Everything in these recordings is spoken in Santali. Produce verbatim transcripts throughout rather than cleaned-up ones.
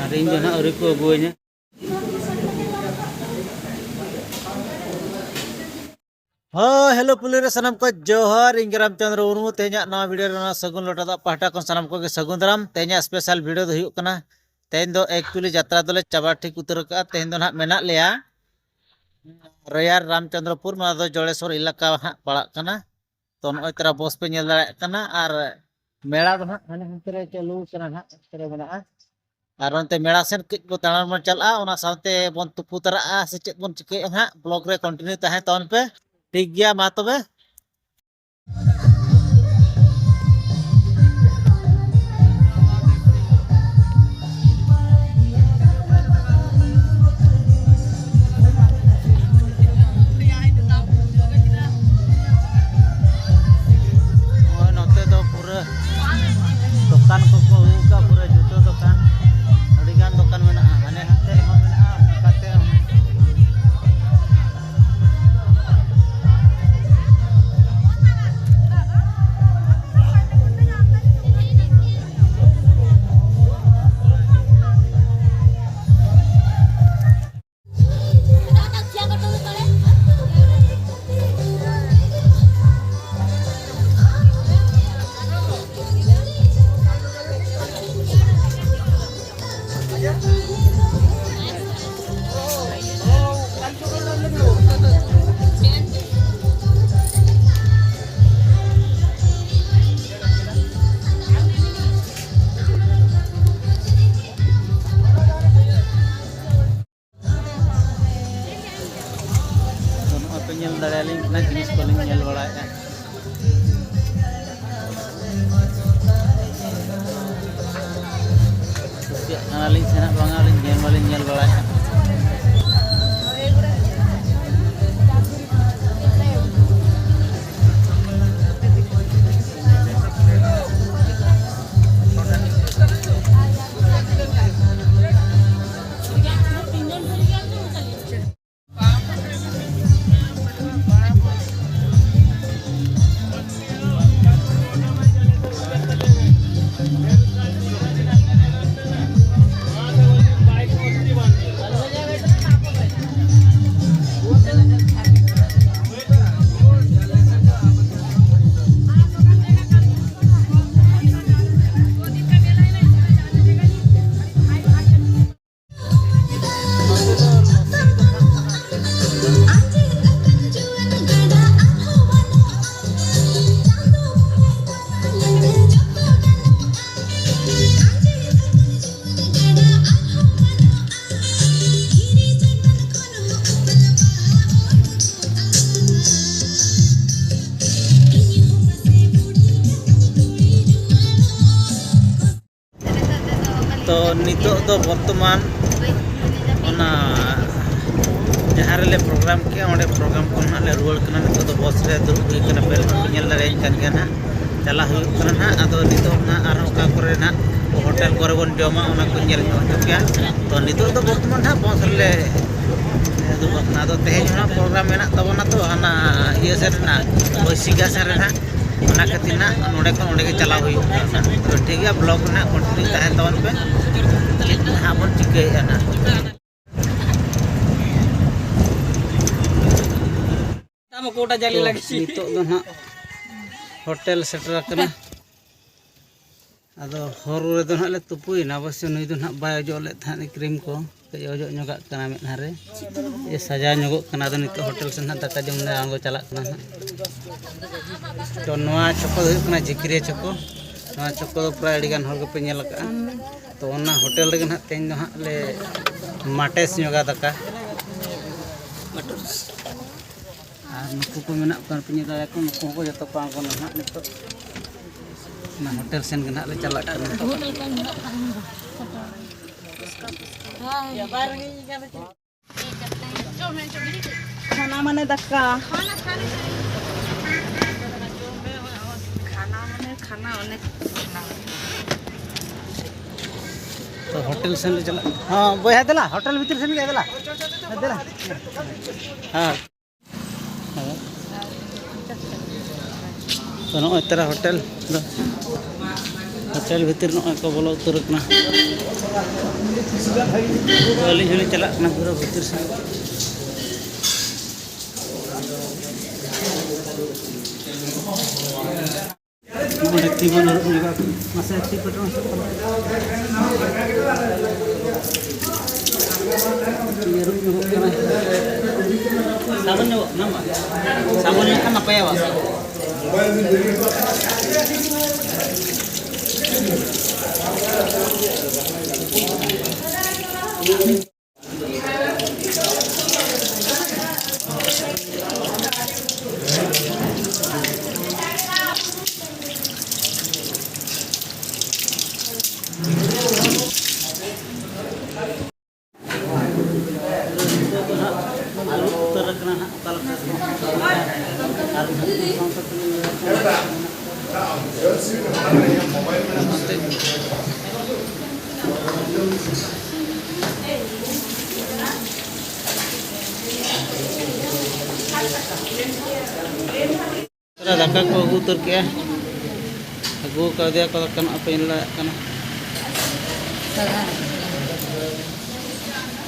ᱟᱨ ᱤᱧ ᱫᱚ ᱱᱟᱦᱟᱜ ᱟᱹᱣᱨᱤ ᱠᱚ ᱟᱹᱜᱩᱣᱟᱹᱧᱟ᱾ ᱦᱳᱭ, ᱦᱮᱞᱳ ᱯᱩᱞᱤ ᱨᱮ ᱥᱟᱱᱟᱢ ᱠᱚ ᱡᱚᱦᱟᱨ᱾ ᱤᱧ ᱜᱮ ᱨᱟᱢᱪᱚᱸᱫᱽᱨᱚ ᱢᱩᱨᱢᱩ᱾ ᱛᱮᱦᱮᱧᱟᱜ ᱱᱟᱣᱟ ᱵᱷᱤᱰᱤᱭᱳ ᱨᱮ ᱱᱚᱣᱟ ᱥᱟᱹᱜᱩᱱ ᱞᱚᱴᱟ ᱫᱟᱜ ᱯᱟᱦᱴᱟ ᱠᱷᱚᱱ ᱥᱟᱱᱟᱢ ᱠᱚᱜᱮ ᱥᱟᱹᱜᱩᱱ ᱫᱟᱨᱟᱢ᱾ ᱛᱮᱦᱮᱧᱟᱜ ᱥᱯᱮᱥᱟᱞ ᱵᱷᱤᱰᱤᱭᱳ ᱫᱚ ᱦᱩᱭᱩᱜ ᱠᱟᱱᱟ, ᱛᱮᱦᱮᱧ ᱫᱚ ᱮᱠᱪᱩᱭᱮᱞᱤ ᱡᱟᱛᱨᱟ ᱫᱚᱞᱮ ᱪᱟᱵᱟ ᱴᱷᱤᱠ ᱩᱛᱟᱹᱨ ᱟᱠᱟᱫᱼᱟ᱾ ᱛᱮᱦᱮᱧ ᱫᱚ ᱱᱟᱦᱟᱜ ᱢᱮᱱᱟᱜ ᱞᱮᱭᱟ ᱨᱮᱭᱟᱨ ᱨᱟᱢᱪᱚᱸᱫᱽᱨᱚᱯᱩᱨ, ᱱᱚᱣᱟ ᱫᱚ ᱡᱚᱲᱮᱥᱚᱨ ᱮᱞᱟᱠᱟ ᱦᱟᱸᱜ ᱯᱟᱲᱟᱜ ᱠᱟᱱᱟ᱾ ᱛᱚ ᱱᱚᱜᱼᱚᱭ ᱛᱚᱨᱟ ᱵᱚᱥ ᱯᱮ ᱧᱮᱞ ᱫᱟᱲᱮᱭᱟᱜ ᱠᱟᱱᱟ, ᱟᱨ ᱢᱮᱞᱟ ᱫᱚ ᱦᱟᱸᱜ ᱦᱟᱱᱮ ᱦᱟᱱᱛᱮ ᱨᱮ ᱪᱟᱹᱞᱩ ᱠᱟᱱᱟ, ᱦᱟᱸᱜ ᱦᱟᱱᱛᱮ ᱨᱮ ᱢᱮᱱᱟᱜᱼᱟ᱾ ᱟᱨ ᱚᱱᱛᱮ ᱢᱮᱞᱟ ᱥᱮᱱ ᱠᱟᱹᱡ ᱵᱚ ᱫᱟᱬᱟᱱ ᱵᱚᱱ ᱪᱟᱞᱟᱜᱼᱟ, ᱚᱱᱟ ᱥᱟᱶᱛᱮ ᱵᱚᱱ ᱛᱩᱯᱩ ᱛᱟᱨᱟᱜᱼᱟ ᱥᱮ ᱪᱮᱫ ᱵᱚᱱ ᱪᱤᱠᱟᱹᱭᱟ ᱦᱟᱸᱜ᱾ ᱵᱞᱚᱜ ᱨᱮ ᱠᱚᱱᱴᱤᱱᱤᱭᱩ ᱛᱟᱦᱮᱸ ᱛᱟᱵᱚᱱ ᱯᱮ, ᱴᱷᱤᱠ ᱜᱮᱭᱟ? ᱢᱟ ᱛᱚᱵᱮ᱾ ᱱᱚᱜᱼᱚᱭ ᱱᱚᱛᱮ ᱫᱚ ᱯᱩᱨᱟᱹ ᱫᱚᱠᱟᱱ ᱠᱚᱠᱚ ᱦᱩᱭᱩᱜ ᱠᱟᱱ, ᱯᱩᱨᱟᱹ ᱡᱩᱛᱟᱹ ᱫᱚᱠᱟᱱ, ᱟᱹᱰᱤ ᱜᱟᱱ ᱫᱚᱠᱟᱱ ᱢᱮᱱᱟᱜᱼᱟ, ᱦᱟᱱᱮ ᱦᱟᱱᱛᱮ ᱨᱮᱦᱚᱸ ᱢᱮᱱᱟᱜᱼᱟ, ᱚᱱᱠᱟᱛᱮ ᱦᱚᱸ᱾ ᱛᱚ, ᱱᱚᱜᱼᱚᱭ ᱯᱮ ᱧᱮᱞ ᱫᱟᱲᱮᱭᱟᱞᱤᱧ ᱠᱟᱱᱟ, ᱡᱤᱱᱤᱥ ᱠᱚᱞᱤᱧ ᱧᱮᱞ ᱵᱟᱲᱟᱭᱮᱫᱼᱟ᱾ ᱠᱩᱥᱤᱭᱟᱜ ᱠᱟᱱᱟᱞᱤᱧ ᱥᱮ ᱱᱟᱜ ᱵᱟᱝᱟ, ᱟᱹᱞᱤᱧ ᱧᱮᱞ ᱢᱟᱞᱤᱧ ᱧᱮᱞ ᱵᱟᱲᱟᱭᱮᱫᱼᱟ᱾ ᱱᱤᱛᱚᱜ ᱫᱚ ᱵᱚᱨᱛᱚᱢᱟᱱ ᱚᱱᱟ ᱡᱟᱦᱟᱸ ᱨᱮᱞᱮ ᱯᱨᱳᱜᱨᱟᱢ ᱠᱮᱜᱼᱟ, ᱚᱸᱰᱮ ᱯᱨᱳᱜᱨᱟᱢ ᱠᱷᱚᱱ ᱱᱟᱜ ᱞᱮ ᱨᱩᱣᱟᱹᱲ ᱠᱟᱱᱟ᱾ ᱱᱤᱛᱚᱜ ᱫᱚ ᱵᱚᱥ ᱨᱮ ᱫᱩᱲᱩᱵ ᱦᱩᱭ ᱠᱟᱱᱟ, ᱯᱮ ᱦᱚᱲ ᱯᱮ ᱧᱮᱞ ᱫᱟᱲᱮᱭᱟᱹᱧ ᱠᱟᱱ ᱜᱮᱭᱟ ᱱᱟᱜ᱾ ᱪᱟᱞᱟᱜ ᱦᱩᱭᱩᱜ ᱠᱟᱱᱟ ᱱᱟᱜ᱾ ᱟᱫᱚ ᱱᱤᱛᱚᱜ ᱱᱟᱜ ᱟᱨᱦᱚᱸ ᱚᱠᱟ ᱠᱚᱨᱮ ᱱᱟᱜ ᱦᱳᱴᱮᱞ ᱠᱚᱨᱮ ᱵᱚᱱ ᱡᱚᱢᱟ, ᱚᱱᱟ ᱠᱚ ᱧᱮᱞ ᱧᱚᱜ ᱦᱚᱪᱚ ᱯᱮᱭᱟ᱾ ᱛᱚ ᱱᱤᱛᱚᱜ ᱫᱚ ᱵᱚᱨᱛᱚᱢᱟᱱ ᱱᱟᱜ ᱵᱚᱥ ᱨᱮᱞᱮ ᱫᱩᱲᱩᱵ ᱟᱠᱟᱱᱟ᱾ ᱟᱫᱚ ᱛᱮᱦᱮᱧ ᱦᱚᱸ ᱱᱟᱜ ᱯᱨᱳᱜᱨᱟᱢ ᱢᱮᱱᱟᱜ ᱛᱟᱵᱚᱱᱟ, ᱛᱚ ᱦᱟᱱᱟ ᱤᱭᱟᱹ ᱥᱮᱫ ᱨᱮᱱᱟᱜ ᱵᱳᱭᱥᱤᱠᱟ ᱥᱮᱫ ᱨᱮ ᱱᱟᱜ᱾ ᱚᱱᱟ ᱠᱷᱟᱹᱛᱤᱨ ᱱᱟᱜ ᱱᱚᱰᱮ ᱠᱷᱚᱱ ᱚᱸᱰᱮ ᱜᱮ ᱪᱟᱞᱟᱣ ᱦᱩᱭᱩᱜ ᱠᱟᱱᱟ᱾ ᱛᱚ ᱴᱷᱤᱠ ᱜᱮᱭᱟ, ᱵᱞᱚᱜ ᱨᱮᱱᱟᱜ ᱠᱚᱱᱴᱤᱱᱤᱭᱩ ᱛᱟᱦᱮᱱ ᱛᱟᱵᱚᱱ ᱯᱮ᱾ ᱪᱮᱫ ᱱᱟᱦᱟᱜ ᱵᱚᱱ ᱪᱤᱠᱟᱹᱭᱮᱫᱼᱟ ᱱᱟᱜ᱾ ᱛᱟᱢ ᱠᱳᱴᱟ ᱡᱟᱞᱮ ᱛᱚ ᱞᱟᱜᱤ᱾ ᱱᱤᱛᱚᱜ ᱫᱚ ᱱᱟᱦᱟᱜ ᱦᱳᱴᱮᱞ ᱥᱮᱴᱮᱨ ᱟᱠᱟᱱᱟ᱾ ᱟᱫᱚ ᱦᱚᱨ ᱨᱮᱫᱚ ᱱᱟᱦᱟᱜ ᱞᱮ ᱛᱩᱯᱩᱭᱮᱱᱟ, ᱚᱵᱚᱥᱥᱚ ᱱᱩᱭ ᱫᱚ ᱱᱟᱦᱟᱜ ᱵᱟᱭ ᱚᱡᱚᱜ ᱞᱮᱫ ᱛᱟᱦᱮᱸᱫ ᱠᱨᱤᱢ ᱠᱚ, ᱠᱟᱹᱡ ᱚᱡᱚᱜ ᱧᱚᱜᱟᱜ ᱠᱟᱱᱟ ᱢᱮᱫᱦᱟ ᱨᱮ᱾ ᱮ, ᱥᱟᱡᱟᱣ ᱧᱚᱜᱚᱜ ᱠᱟᱱᱟ᱾ ᱟᱫᱚ ᱱᱤᱛᱚᱜ ᱦᱳᱴᱮᱞ ᱥᱮᱫ ᱱᱟᱦᱟᱜ ᱫᱟᱠᱟ ᱡᱚᱢ ᱞᱮ ᱟᱬᱜᱚ ᱪᱟᱞᱟᱜ ᱠᱟᱱᱟ ᱱᱟᱦᱟᱜ᱾ ᱛᱚ ᱱᱚᱣᱟ ᱪᱷᱚᱠᱚ ᱫᱚ ᱦᱩᱭᱩᱜ ᱠᱟᱱᱟ ᱡᱷᱤᱠᱨᱤᱭᱟᱹ ᱪᱷᱚᱠᱚ᱾ ᱱᱚᱣᱟ ᱪᱷᱚᱠᱚ ᱫᱚ ᱯᱨᱟᱭ ᱟᱹᱰᱤ ᱜᱟᱱ ᱦᱚᱲ ᱜᱮᱯᱮ ᱧᱮᱞ ᱟᱠᱟᱫᱼᱟ᱾ ᱛᱚ ᱚᱱᱟ ᱦᱳᱴᱮᱞ ᱨᱮᱜᱮ ᱱᱟᱦᱟᱜ ᱛᱮᱦᱮᱧ ᱫᱚ ᱦᱟᱸᱜ ᱞᱮ ᱢᱟᱴᱮᱥ ᱧᱚᱜᱟ ᱫᱟᱠᱟ᱾ ᱟᱨ ᱱᱩᱠᱩ ᱠᱚ ᱢᱮᱱᱟᱜ ᱠᱚᱣᱟ, ᱯᱮ ᱧᱮᱞ ᱫᱟᱲᱮᱭᱟᱠᱚ, ᱱᱩᱠᱩ ᱦᱚᱸᱠᱚ ᱡᱚᱛᱚ ᱠᱚ ᱟᱬᱜᱚᱱᱟ ᱦᱟᱸᱜ ᱱᱤᱛᱚᱜ᱾ ᱚᱱᱟ ᱦᱳᱴᱮᱞ ᱥᱮᱱ ᱜᱮ ᱱᱟᱦᱟᱜ ᱞᱮ ᱪᱟᱞᱟᱜ ᱠᱟᱱᱟ᱾ ᱠᱷᱟᱱᱟ ᱢᱟᱱᱮ ᱫᱟᱠᱟ᱾ ᱠᱷᱟᱱᱟ ᱢᱟᱱᱮ ᱠᱷᱟᱱᱟ, ᱚᱱᱮ ᱠᱷᱟᱱᱟ᱾ ᱛᱚ ᱦᱳᱴᱮᱞ ᱥᱮᱱ ᱞᱮ ᱪᱟᱞᱟᱜ᱾ ᱦᱚᱸ ᱵᱚᱭᱦᱟ, ᱫᱮᱞᱟ ᱦᱳᱴᱮᱞ ᱵᱷᱤᱛᱤᱨ ᱥᱮᱱ ᱜᱮ, ᱫᱮᱞᱟ᱾ ᱫᱮᱞᱟ᱾ ᱦᱮᱸ᱾ ᱛᱚ ᱱᱚᱜᱼᱚᱭ ᱛᱟᱨᱟ ᱦᱳᱴᱮᱞ ᱫᱚ, ᱦᱳᱴᱮᱞ ᱵᱷᱤᱛᱤᱨ ᱱᱚᱜᱼᱚᱭ ᱠᱚ ᱵᱚᱞᱚ ᱩᱛᱟᱹᱨ ᱟᱠᱟᱱᱟ᱾ ᱛᱚ ᱟᱹᱞᱤᱧ ᱦᱚᱸᱞᱤᱧ ᱪᱟᱞᱟᱜ ᱠᱟᱱᱟ ᱯᱩᱨᱟᱹ ᱵᱷᱤᱛᱤᱨ ᱥᱮᱱ᱾ ᱚᱸᱰᱮ ᱛᱤ ᱵᱚᱱ ᱟᱹᱨᱩᱵ ᱧᱚᱜᱟ᱾ ᱢᱟᱥᱮ ᱛᱤ ᱯᱮᱴᱮᱨ ᱢᱟᱥᱮ᱾ ᱛᱤ ᱟᱹᱨᱩᱵ ᱧᱚᱜᱚᱜ ᱠᱟᱱᱟ᱾ ᱥᱟᱵᱚᱱ ᱧᱚᱜᱚᱜ ᱠᱟᱱᱟ ᱵᱟᱝ? ᱥᱟᱵᱚᱱ ᱧᱚᱜ ᱠᱷᱟᱱ ᱱᱟᱯᱟᱭᱟ ᱵᱟᱝ? ᱛᱚᱨᱟ ᱫᱟᱠᱟ ᱠᱚ ᱟᱹᱜᱩ ᱩᱛᱟᱹᱨ ᱠᱮᱜᱼᱟ᱾ ᱟᱹᱜᱩ ᱠᱟᱣᱫᱮᱭᱟ ᱠᱚ ᱫᱟᱠᱟ, ᱱᱚᱜᱼᱚᱭ ᱯᱮ ᱧᱮᱞ ᱫᱟᱲᱮᱭᱟᱜ ᱠᱟᱱᱟ᱾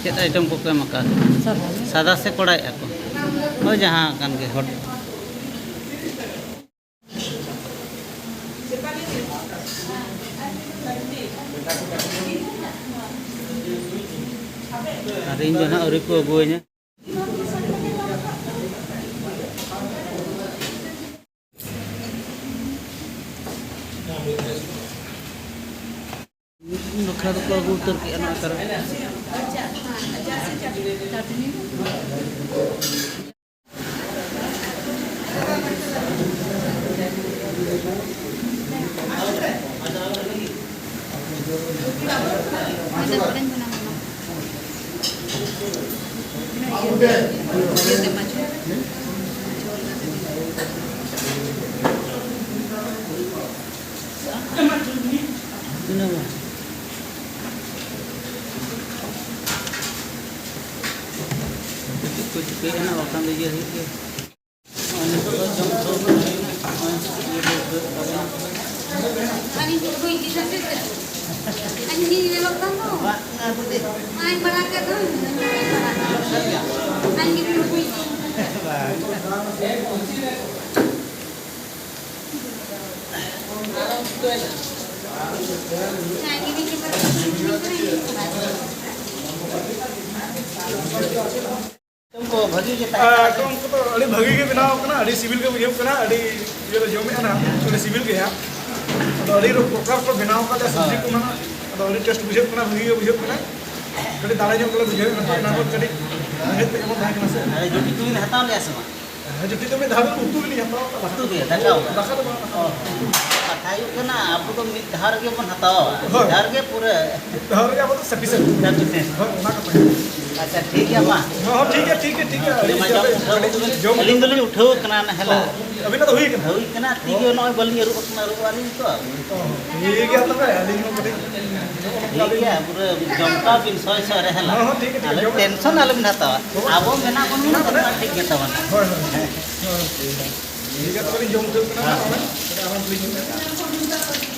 ᱪᱮᱫ item ᱠᱚᱠᱚ ᱮᱢ ᱟᱠᱟᱫ? ᱥᱟᱫᱟ ᱥᱮ ᱠᱚᱲᱟᱭᱮᱫᱼᱟ ᱠᱚ? ᱦᱳᱭ, ᱡᱟᱦᱟᱸ ᱠᱟᱱ ᱜᱮ, ᱦᱚᱴ᱾ ᱟᱨ ᱤᱧ ᱫᱚ ᱱᱟᱦᱟᱜ ᱟᱹᱣᱨᱤ ᱠᱚ ᱟᱹᱜᱩᱣᱟᱹᱧᱟ᱾ ᱵᱟᱠᱷᱨᱟ ᱫᱚᱠᱚ ᱟᱹᱜᱩ ᱩᱛᱟᱹᱨ ᱠᱮᱜᱼᱟ ᱱᱚᱣᱟ ᱠᱟᱨᱚᱱ᱾ ᱛᱤᱱᱟᱹᱜ ᱵᱟᱝ? ᱪᱮᱫ ᱠᱚ ᱪᱤᱠᱟᱹᱭᱮᱫ ᱠᱟᱱᱟ, ᱵᱟᱠᱷᱟᱱ ᱫᱚ ᱤᱭᱟᱹ ᱦᱩᱭᱩᱜ ᱜᱮᱭᱟ᱾ ᱱᱚᱜᱼᱚᱭ ᱱᱤᱛᱚᱜ ᱫᱚ ᱡᱚᱢ ᱠᱚ ᱦᱩᱭ ᱮᱱᱟ᱾ ᱱᱚᱜᱼᱚᱭ ᱤᱭᱟᱹ ᱫᱚ ᱦᱩᱭᱩᱜ ᱠᱟᱱᱟ᱾ ᱟᱹᱞᱤᱧ ᱧᱮᱞᱚᱜ ᱠᱟᱱ ᱫᱚ᱾ ᱟᱭ ᱢᱟᱨᱟᱝ ᱠᱟᱛᱷᱟ᱾ ᱟᱭ ᱜᱮ ᱵᱟᱝ᱾ ᱟᱭ ᱜᱮ ᱵᱟᱝ᱾ ᱠᱚ ᱵᱷᱟᱹᱜᱤ ᱜᱮ ᱛᱟᱦᱮᱸ ᱠᱟᱱᱟ᱾ ᱮᱠᱫᱚᱢ ᱩᱱᱠᱩ ᱫᱚ ᱟᱹᱰᱤ ᱵᱷᱟᱹᱜᱤ ᱜᱮ ᱵᱮᱱᱟᱣ ᱠᱟᱱᱟ, ᱟᱹᱰᱤ ᱥᱤᱵᱤᱞ ᱜᱮ ᱵᱩᱡᱷᱟᱹᱜ ᱠᱟᱱᱟ, ᱟᱹᱰᱤ ᱤᱭᱟᱹ ᱞᱮ ᱡᱚᱢᱮᱫᱼᱟ ᱱᱟᱦᱟᱜ, ᱟᱹᱰᱤ ᱥᱤᱵᱤᱞ ᱜᱮᱭᱟ᱾ ᱟᱫᱚ ᱟᱹᱰᱤ ᱯᱨᱚᱠᱟᱨ ᱠᱚ ᱵᱮᱱᱟᱣ ᱠᱟᱫᱟ ᱥᱚᱵᱽᱡᱤ ᱠᱚ ᱱᱟᱦᱟᱜ, ᱟᱫᱚ ᱟᱹᱰᱤ ᱴᱮᱥᱴ ᱵᱩᱡᱷᱟᱹᱜ ᱠᱟᱱᱟ, ᱵᱷᱟᱹᱜᱤ ᱜᱮ ᱵᱩᱡᱷᱟᱹᱜ ᱠᱟᱱᱟ᱾ ᱠᱟᱹᱴᱤᱡ ᱫᱟᱲᱮ ᱧᱚᱜ ᱜᱮᱞᱮ ᱵᱩᱡᱷᱟᱹᱣᱮᱫ ᱠᱟᱱᱟ, ᱮᱱᱟᱝ ᱠᱷᱚᱱ ᱠᱟᱹᱴᱤᱡ ᱨᱮᱸᱜᱮᱡ ᱛᱮ ᱡᱮᱢᱚᱱ ᱛᱟᱦᱮᱸ ᱠᱟᱱᱟ ᱥᱮ᱾ ᱟᱨ ᱡᱩᱫᱤ ᱠᱚᱵᱤᱱ ᱦᱟᱛᱟᱣ ᱞᱮᱜᱼᱟ ᱥᱮ ᱵᱟᱝ? ᱦᱮᱸ, ᱡᱩᱫᱤ ᱫᱚ ᱢᱤᱫ ᱫᱷᱟᱣ ᱫᱚ ᱩᱛᱩ ᱜᱮᱞᱤᱧ ᱦᱟᱛᱟᱣ ᱠᱟᱫᱟ᱾ ᱩᱛᱩ ᱜᱮ, ᱫᱟᱠᱟ ᱵᱟᱝ? ᱫᱟᱠᱟ ᱫᱚ ᱵᱟᱝ ᱦᱟᱛᱟᱣ᱾ ᱚ᱾ ᱠᱟᱛᱷᱟ ᱦᱩᱭᱩᱜ ᱠᱟᱱᱟ, ᱟᱵᱚ ᱫᱚ ᱢᱤᱫ ᱫᱷᱟᱣ ᱨᱮᱜᱮ ᱵᱚᱱ ᱦᱟᱛᱟᱣᱟ᱾ ᱦᱳᱭ᱾ ᱢᱤᱫ ᱫᱷᱟᱣ ᱨᱮᱜᱮ ᱯᱩᱨᱟᱹ᱾ ᱢᱤᱫ ᱫᱷᱟᱣ ᱨᱮᱜᱮ ᱟᱵᱚ ᱫᱚ sufficient᱾ Sufficient᱾ ᱦᱳᱭ, ᱚᱱᱟ ᱠᱟᱛᱷᱟ ᱜᱮ᱾ ᱟᱪᱪᱷᱟ, ᱴᱷᱤᱠ ᱜᱮᱭᱟ ᱢᱟ᱾ ᱦᱚᱸ, ᱦᱚᱸ, ᱴᱷᱤᱠ ᱜᱮᱭᱟ, ᱴᱷᱤᱠ ᱜᱮᱭᱟ, ᱴᱷᱤᱠ ᱜᱮᱭᱟ᱾ ᱟᱹᱞᱤᱧ ᱢᱟ ᱡᱚᱢ ᱩᱴᱷᱟᱹᱣ ᱠᱟᱛᱮ ᱵᱤᱱ ᱡᱚᱢ ᱟᱹᱞᱤᱧ ᱫᱚᱞᱤᱧ ᱩᱴᱷᱟᱹᱣ ᱠᱟᱱᱟ ᱱᱟᱦᱮᱞᱟ᱾ ᱦᱚᱸ, ᱟᱹᱵᱤᱱᱟᱜ ᱫᱚ ᱦᱩᱭ ᱠᱟᱱᱟ? ᱦᱩᱭ ᱠᱟᱱᱟ, ᱴᱷᱤᱠ ᱜᱮᱭᱟ, ᱱᱚᱜᱼᱚᱭ ᱵᱟᱹᱞᱤᱧ ᱟᱹᱨᱩᱵ ᱟᱠᱟᱱᱟ, ᱟᱹᱨᱩᱵ ᱟᱹᱞᱤᱧ ᱛᱚ᱾ ᱦᱚᱸ, ᱴᱷᱤᱠ ᱜᱮᱭᱟ ᱛᱚᱵᱮ, ᱟᱹᱞᱤᱧ ᱦᱚᱸ ᱠᱟᱹᱴᱤᱡ ᱱᱚᱜᱼᱚ ᱱᱚᱝᱠᱟ ᱴᱷᱤᱠ ᱞᱤᱧ ᱜᱮᱭᱟ, ᱯᱩᱨᱟᱹ ᱡᱚᱢ ᱠᱟᱜ ᱵᱤᱱ ᱥᱚᱭ ᱥᱚᱭ ᱨᱮ ᱦᱮᱞᱟ᱾ ᱦᱚᱸ, ᱦᱚᱸ, ᱴᱷᱤᱠ ᱜᱮᱭᱟ, ᱴᱷᱤᱠ ᱜᱮᱭᱟ, ᱟᱞᱚ ᱡᱚᱢ ᱴᱮᱱᱥᱚᱱ ᱟᱞᱚᱵᱤᱱ ᱦᱟᱛᱟᱣᱟ᱾ ᱦᱚᱸ᱾ ᱟᱵᱚ ᱢᱮᱱᱟᱜ ᱵᱚᱱ ᱢᱟ ᱦᱳᱭ, ᱡᱚᱛᱚ ᱦᱳᱭ᱾ ᱴᱷᱤᱠ ᱜᱮ ᱛᱟᱵᱚᱱᱟ᱾ ᱦᱳᱭ, ᱦᱳᱭ᱾ ᱦᱮᱸ᱾ ᱦᱳᱭ, ᱴᱷᱤᱠ ᱜᱮᱭᱟ, ᱛᱚᱵᱮ ᱞᱤᱧ ᱡᱚᱢ ᱩᱴᱷᱟᱹᱣ ᱠᱟᱱᱟ ᱦᱟᱸᱜ, ᱦᱮᱸ᱾ ᱚᱱᱟ ᱠᱟᱹᱴᱤᱡ ᱟᱨᱟᱢ ᱛᱮᱞᱤᱧ ᱧᱚᱜ ᱠᱟᱜᱼᱟ᱾